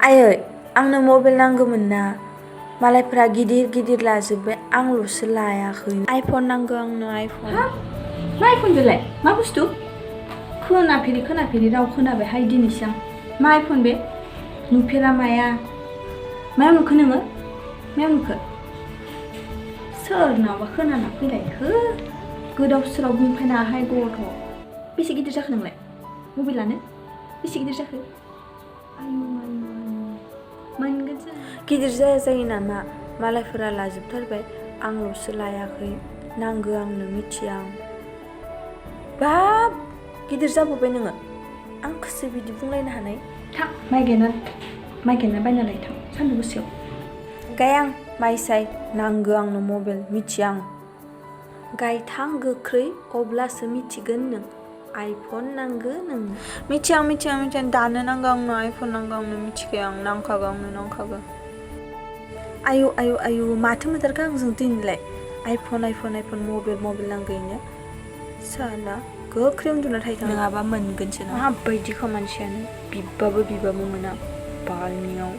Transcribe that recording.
आयै आंनो मबाइल नांगौमोन ना मालायफोरा गिदिर गिदिर लाजोब्बाय आंल'सो लायाखै आइफन नांगौ आंनो आइफन मा आइफन बेलाय मा बुस्थु खोनाफेरि राव खोनाबायहाय दिनैसो आं मा आइफन बे नुफेरा माया मायाव नुखो नोङो मायाव नुखो सोरनावबा खोनाना फैलायखो गोदाव सोराव बुंफैनाहाय गथ' बेसे गिदिर जाखो नोंलाय मबाइलानो बेसे गिदिर जाखो मोनगोन जों गिदिर जायो नामा मालायफोरा लाजोबथारबाय आंल'सो लायाखै नांगौ आंनो मिथिया आं बाब गिदिर जाबोबाय नोङो आंखौसो बिदि बुंलायनो हानाय थां माइ गायना बायना लाय थां सान्दुं गोसायाव गायां माइसाय नांगौ आंनो मबाइल मिथिया आं गायथां गोख्रै अब्लासो मिथिगोन नों आइफन नांगौ नोंनो मिथिया दानो नांगौ आंनो आइफन नांगौ आंनो मिथिखाया आं नांखागौ आंनो आयु माथो मोनथारखो आंजों दिनैलाय आइफन मबाइल नांगौनो साला गोख्रै उन्दुना थाहैथां नङाबा मोनगोनसो ना माबायदिखौ मानसियानो बिबाबो मोना बालनियाव